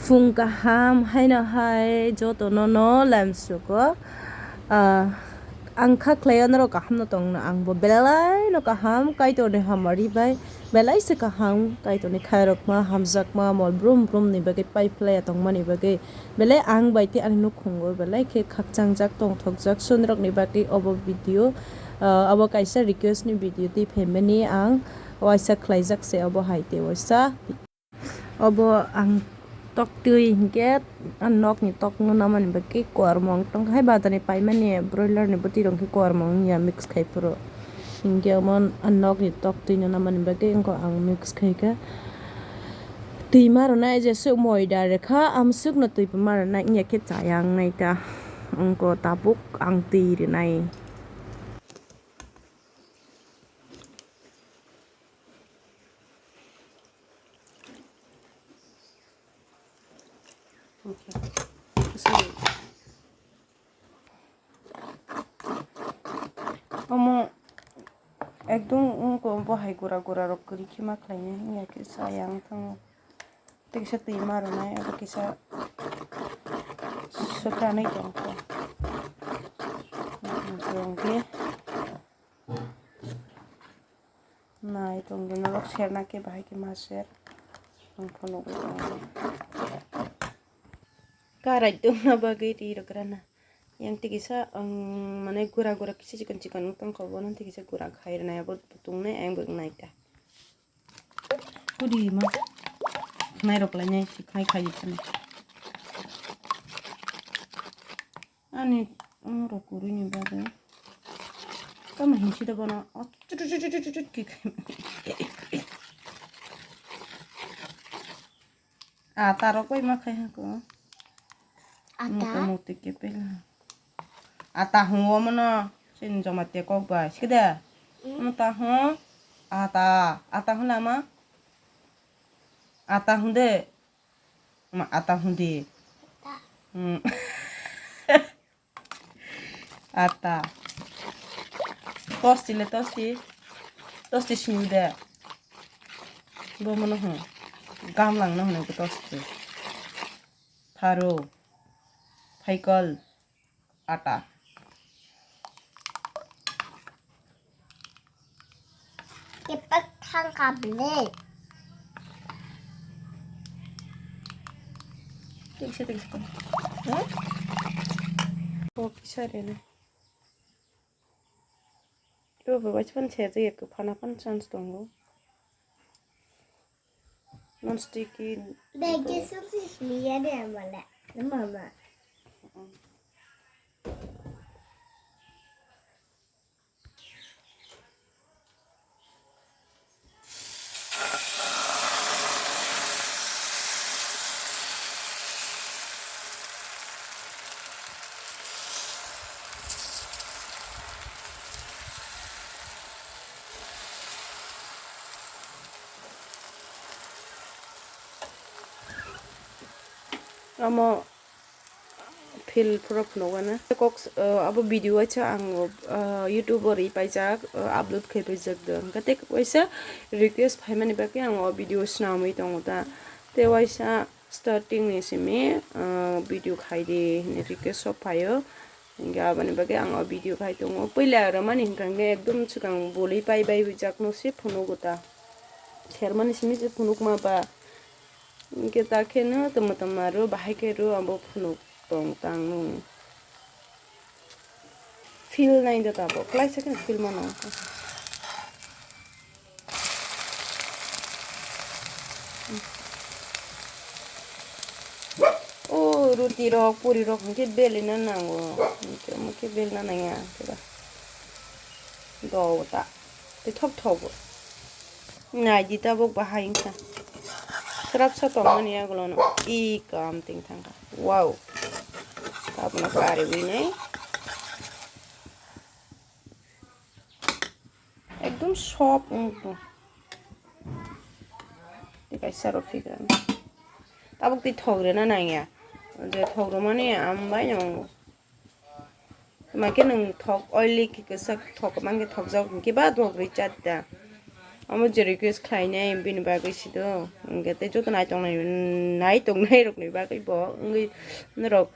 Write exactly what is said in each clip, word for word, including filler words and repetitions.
Phung kaham haino hai jotono no lamsugo. Ah, ang kha khlai norok kaham no tongno, ang bo belai no kaham, Kaitor ni hamari bai belai se kaham, Kaitor ni khairokma hamjakma mol brum brum ni bagwi pai phlai ya tongmani bagwi belai ang bai tei ani nukhungo belai khe khakchangjak tongthokjak sunrok ni bagwi obo video, ah, obo kaisa request ni video twi phaimani ang waisa khlaijak se obo hai tei waisa. Obo ang toktwi hinkhe, ah, nokni tokno namani bagwi kormong tongkha hai bazarni paimani broiler ni bwtwi rok hinkhe kormong wngya mix khai phuru. Hinkhe omo ah nokni toktwino namani bagwi wngkha ang mix khaikha. Twi ma rwnai jeswk moida rekha, amswkno twi ma rwnai wngya khe chaya wngnai ta. Wngkha tabuk ang twi rwnai. Omo ekdom wngkha, bo hai gura gura rok kwrwi khe ma khlainai wngya khe chaya wng thango. Tei kisa twi ma rwnai, abo kisa swkranwi tongkha. Wngkhe nai tongdi norok serna khe bahai khe ma ser. Ang phunugwi tongo. Karai tongna bagwi ri rok rana. Yang tei kisa ang mane gura gura kisa chikon chikon wng tongkha, bono tei kisa gura khai rwnai, abo tongnai ang bo wngnai ta. Kudi ma khnai rok lainai si khnai khai phano. Ani rok kwrwini bagwi tamo hinsi da bono chut chut chut chut ki khai. Ata rok bai ma khai hako. Ata? Mota moti kepela. Ata hung omono. Sini joma te kok bai. Sikida. Mm. Omo ta hung. Ata. Ata hung lama. Ata hung de. Ma ata hung de. Ata. Hmm. Ata. Tosti le tosti. Tosti sini de. Bo mono hung. Gamlang no hung tosti. Tharo, phaikol, ata. Kepak thang kabele. Tingse, tingse. Huh? Oh, kisa rene. Oh, bawa cuman saya aja ya, ke phana pan chance tongo. Non sticky. Dai ke suk si smiya de amala. Mama. Amo feel phuru phunukgana. Kok, uh, abo video waisa ang, uh, YouTube o ri paijak, uh, upload khai paijak do. Hwnkhe tei waisa request phaimani bagwi ang o video swnamwi tongo ta. Tei waisa starting ni simi, uh, video khai di hwnwi request rok phaio. Hingke aboni bagwi ang o video khai tongo. Puila rwmani hwnkha hwnkhe ekdom swkang boli pai bai jakno se phunugo ta. Sermani simi se phunukma ba. Hingke ta kheno tamo tamo aro bahai khe ro abo phunuk tong tang nung. Feel nai do tabok. Klaisa kheno feel mano. O ruti rok, puri rok hwnkhe belina nango. Hwnkhe omo khe belina nangya khe ba. Do ta. Tei thok thogo. Nai di tabok bahai wngkha. Swrapsa tongmani yagulono. I kam ting thangkha. Wow. Tabukno kariwi nai. Ekdom soft wng tong. Tei kaisa rw phikra. Tabuk tei thok rwna nangya. Je thok rwmani ang bai nw. Tma khe nwng thok oily khe kwchak thok mankhe thokjak hinkhe ba thok rwi chat da. Omo je request khlainai bini bagwi sido. Hwnkhe tei joto naitongnai, naitongnai rokni bagwi bo wngwi norok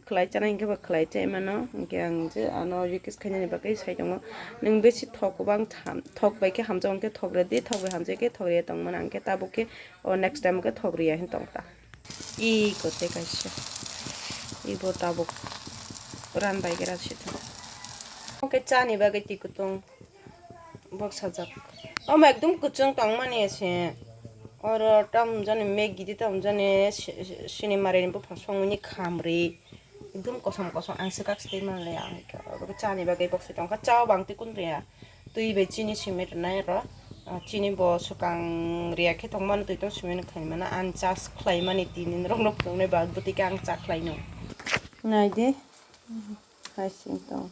khlai chanai hwnkhe bo khlai chai mano. Hwnkhe ang je ano request khainani bagwi sai tongo. Nwng besi thok kwbang tham, thok bai khe hamjak hwnkhe thok rwdi, thok bai hamjak khe thok rwya tongmani, ang khe tabuk khe o next time khe thok rwya hin tong ta. Iko tei kaisa. Ibo tabuk ran bai gra sito. Oke, chani bagwi twi kutung. Bok sajak. Omo ekdum kuchung tongmani se. Oro tam jani Maggi di tam jani si-, si-, sini marini bupha songwini khamri. Ekdum kosom kosom ang swkak swtwi manle ang khe. Oro chani bagwi bok se tongkha. Chao bang twi kun riya. Twi bai chini simi rwnai oro. Ah, chini bo swkang riya khe tongmani twi tong simi khlaimani. Ang chas khlaimani tini rok rok tongnai ba bwtwi khe ang cha khlaino. Nai de. Hai sing tong.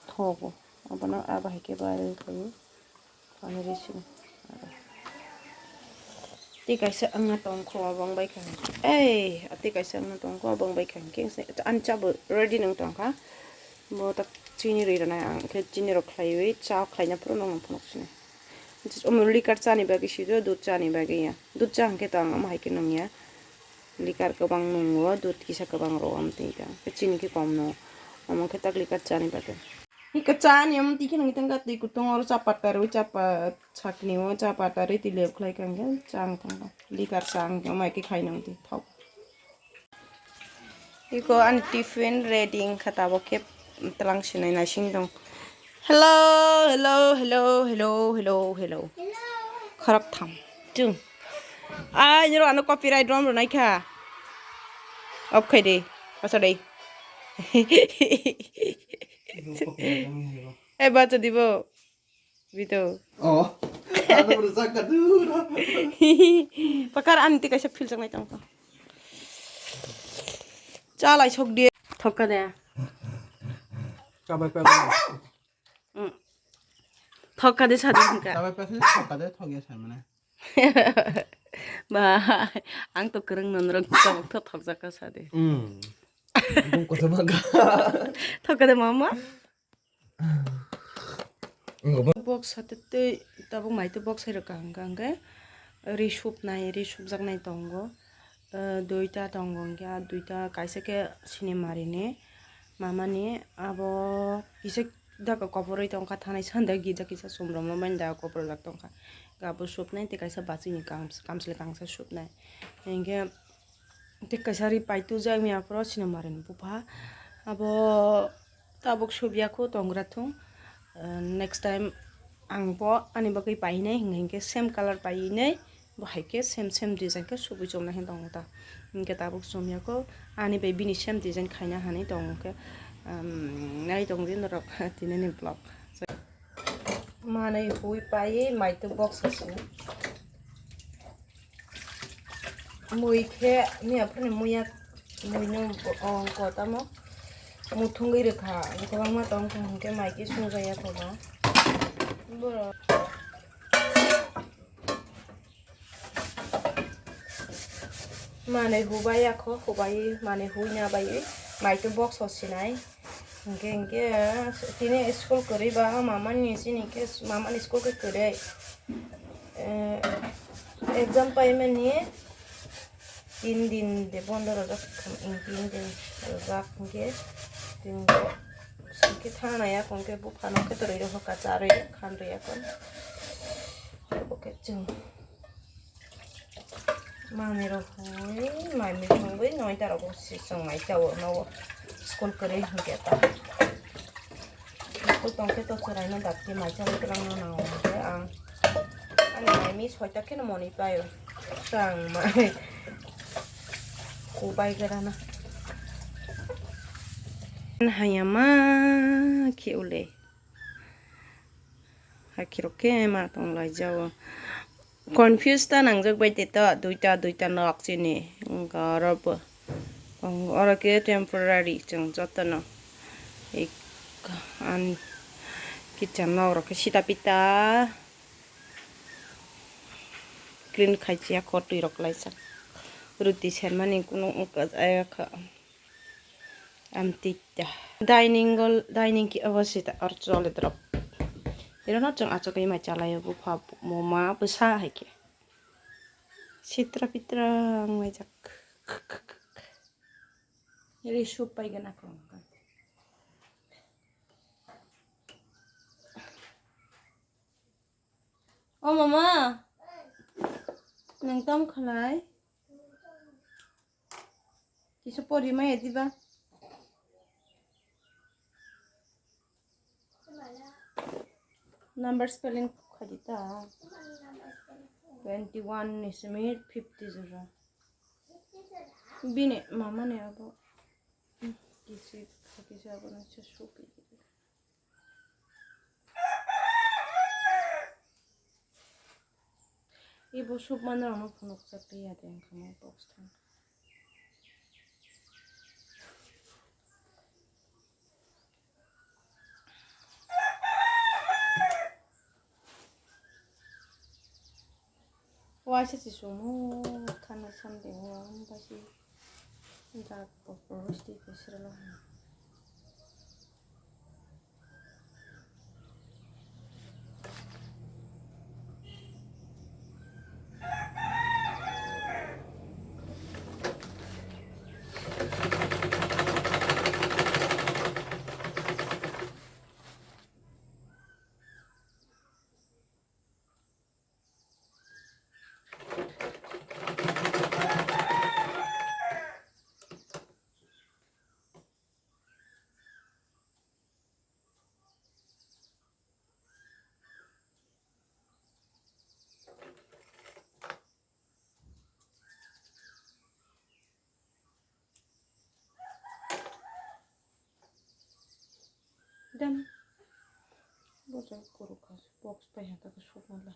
Thogo. Abono abo hai khe viral khaio. Ani risini. Tei kaisa wngna tongkho, obo wngbai kha. Ei, tei kaisa wngna tongkho, obo wngbai kha. Hwnkhe ani chabo ready nung tongkha. Bo tak chini rwi rwnai ang. Hwnkhe chini rok khlaiwi cha khlaina phuru nung phunuk sini. Omo likar chani bagwi sido, dudh chani bagwi ya. Dudh cha hwnkhe to ang omo hai khe nung ya. Likar kwbang nungo, dudh kisa kwbang rwo, omo twi kha. Chini khe kom no. Omo khe tak likar chani bagwi. Hika chani omo twi khe nang tang ka twi kutung oro chapa tarwi chapa sakni o chapa tarwi twi lep khlai kha hwnkhe chang tong kha. Likar chang khe omo hai khe khai nang twi thok. Iko ani tiffin ready wngkha tabuk khe tlang sinai naising tong. Hello, hello, hello, hello, hello, hello. Khorok tham. Chung. Ai, niro ano copyright rom ronai kha. Off khai de. Asa de. Eh, bacha dibo. Bito. Oh. Ano ro saka dura. Pakar ani twi kaisa philjaknai tong kha. Chalai sok de. Thokka de. Chabai pa. Mm. Thokka de sadi hwnkha. Chabai pa sadi thokka de thokya sai mane. Ba, ang to kwrwng nonrok tabuk to thokjak kha sadi. Mm. Bung kotor baka. Thokka de mama. Bok sate tei tabuk mai tei bok sai rwkha hwnkha hwnkhe ri supnai, ri supjaknai tongo. Eh, duita tongo hwnkhe, ah, duita kaisa khe sini marini, mamani abo kisa daka koporwi tongkha, thanai sanda gija kisa sumrokma mani da koporjak tongkha. Abo supnai tei kaisa bachini kam-, kamchwlwi kangsa supnai. Hwnkhe tei kaisa ri paitujak miya phoro sini marini bupha. Abo tabuk subya kho tongra thung. Eh, next time ang bo ani bagwi painai hwnkhe same color painai. Bo hai khe same same design khe subui chomnai hwn tongo ta. Hwnkhe tabuk chomya kho ani bai bini same design khaina hinwi tongo khe, um, nai tongdi norok tinini vlog. Manwi hui paiwi mai tei box se sini. Mui khe miya phani muya mui no, o, kotamo muthungwi rwkha. Kwbangma tongkha hwnkhe mai khe sungjaya kono. Borok. Manwi hubai ya kho, hubai manwi hui na bai mai to box o sinai. Hwnkhe, hwnkhe, tini school kwrwi ba, mamani sini khe, mamani school khe kwrwi. Eh, exam paimani tin din de bondo rwjak, tin din rwjak hwnkhe, tin bo, hwnkhe thana ya, hwnkhe buphano khe torwi rw hoka, charwi khan rw ya kon. Bo khe chwng. Manwi rok hwnwi mai mui thangwi noi ta rok si chwng mai ta o no school kwrwi hwnkhe ta. School tong khe to chwrai no dakti mai chang kwrang no nango hwnkhe ang ani mai mi soi ta kheno monwi pai o. Chwng mai kubai gra na. Hayama khe ule. Hakhe rok khe ma tong lai jao. Confuse ta nangjak bai te to, duita, duita nok chini. Wngkha oro bo. Oro khe temporary chwng jotono. Ik-, an kitchen nok rok khe sita pita. Clean khai chiya kho twi rok laisa. Ruti sermani kunu wngkha jaya kha. Amtwi ta. Dining hall, dining ki obo sita or chole drop. Iro no chwng achugwi mai chalaio bupha moma bwsa hai khe. Sitra pitra wnglaijak. Ri soup paigana kho. O mama, nwng tamo khlai? Kisa pori maya diba? Number spelling khaidi ta. Twenty one ni simi fifty jora. Bini mama ni abo. Kisi kisi abo na se supi. Ibo soup manwi rokno phunukjak tei ya de wngkha box thang. Waisa se sumo thana something wng basi dak pokro rosti pesrelo. Dan. Boja kuruk kha, box pai ha ta ka sokma la.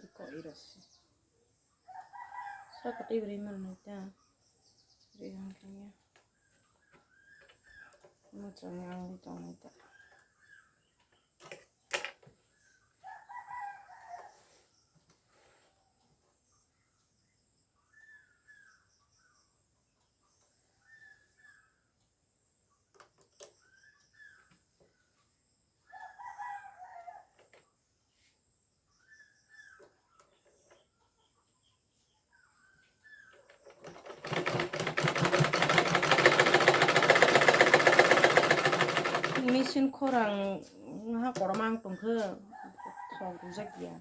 Iko irasi. Saka tei bwrwi mano ta. Ri hang kanya. Mo chang yang di tong ta. Machine khorang ha korom ang tongkhe thok rwjak ya.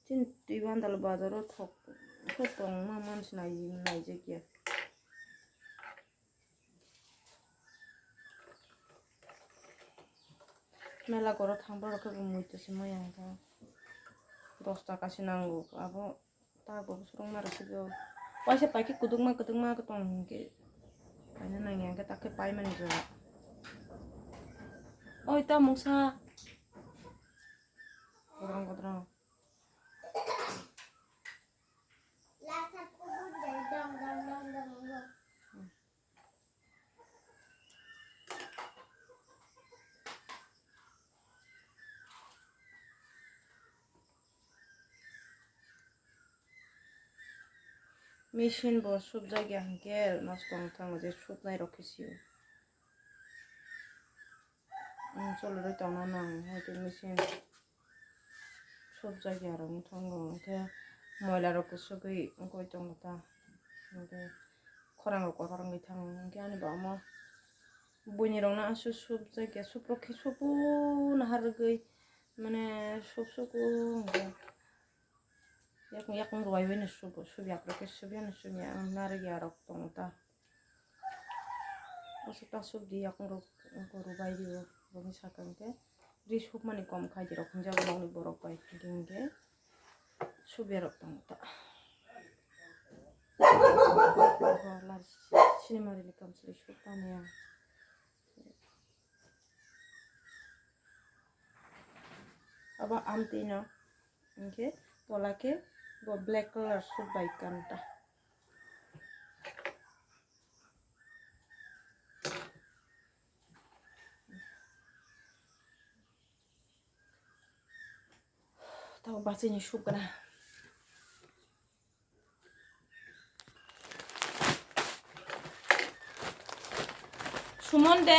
Chini twi bandal bazaro thok khe tongma mansi nai naijak ya. Mela goro thang borok khe bo mui twi se maya hwnkha. Dos taka se nango abo ta bo swrwngma rw se bo. Waisa pai khe kwdwkma kwdwkma khe tong hinkhe paina nangya hinkhe ta khe paimani jora. Oi ta mungsa. Godrang godrang. Machine bo subjak ya hinkhe nosto wng thango je subnai rok khe sio. Chwlwi tongna nang hai khe machine subjak ya rok wng thango hinkhe moila rok kwsugwi wngwi tongo ta hinkhe khorang rok kotor wngwi thango hinkhe ani baba ma buini rok no aswk subjak ya suprok khe subu nahargwi mane sub suku hinkhe. Yakung yakung rwui bai no sub, sub yakrok khe sub ya no sub ya ang narwk ya rok tongo ta. Aswk ta sub di yakung rok wngkha rwbai rio rwui saka hinkhe ri sub mani kom khai di rok hinjago nokni borok bai hinkhe hinkhe sub ya rok tongo ta. Sinimari ni kamchwlwi sub tani ya. Abo amtwi no hinkhe tola khe bo black colour suit bai kanta. Tabo bachini sukra. Sumon de.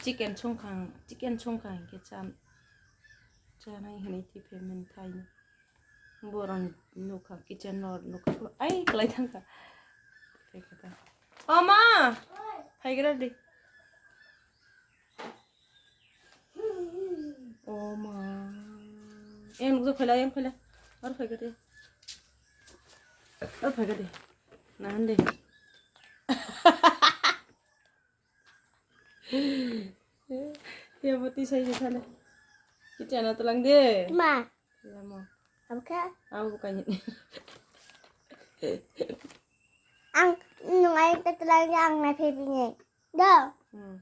Chicken songkhang, chicken songkhang ke chan. Chanai hinwi twi phaimani thaino. Borok nukha kitchen o nukha. Ai, kwlai thangkha. Oma! Phaigra di. Oma. Yang nukjak phaila, yang phaila. Ar phaigra di. Ar phaigra di. Nahan di. Ya, pati sai je thale. Kita na telang de. Ma. Ya, ma. Apa kah? Aku bukannya. Ang nungai tetelang ang na pepi ne. Do. Hmm.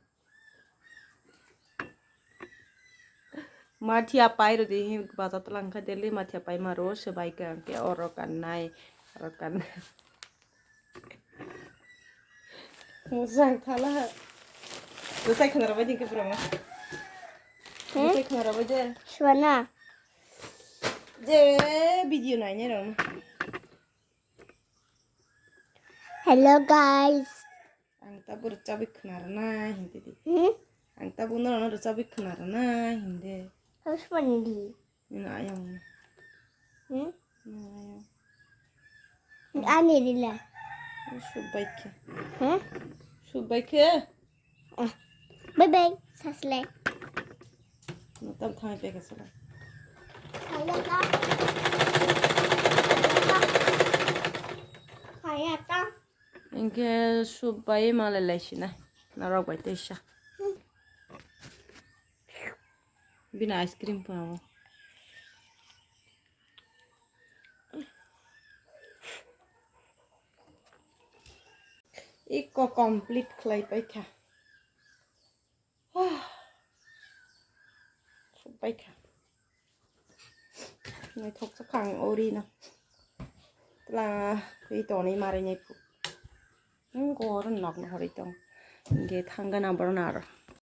Mathia pai ro de hi baza telang kha dele mathia pai ma ro se bai ka ke oro kan nai oro kan. Mujang thala. Bwsai khwna rwbai di khe pura ma. Hmm? Bwsai khwna rwbai de. Swana. Je video nainai rok. Hello guys. Ang tabuk rwchabwi khwna rwna hindi di. Hmm? Ang tabuk norokno rwchabwi khwna rwna hindi. Husband di. Nini ayang. Hmm? Nini ayang. Ani rila. Subai khe. Huh? Subai khe. Ah. Bye bye. Sasle. Tam thang pe ka sala. Kaya ta. Kaya ta. Engke subai malai lai sina. Narok bai tei sa. Bini ice cream phaio. Iko complete khlai paikha. Paikha. Naithok sakha ang ori no. Tla kwi toni marinai phu. Goro nok no hori tong. Ge thangga na boro na aro.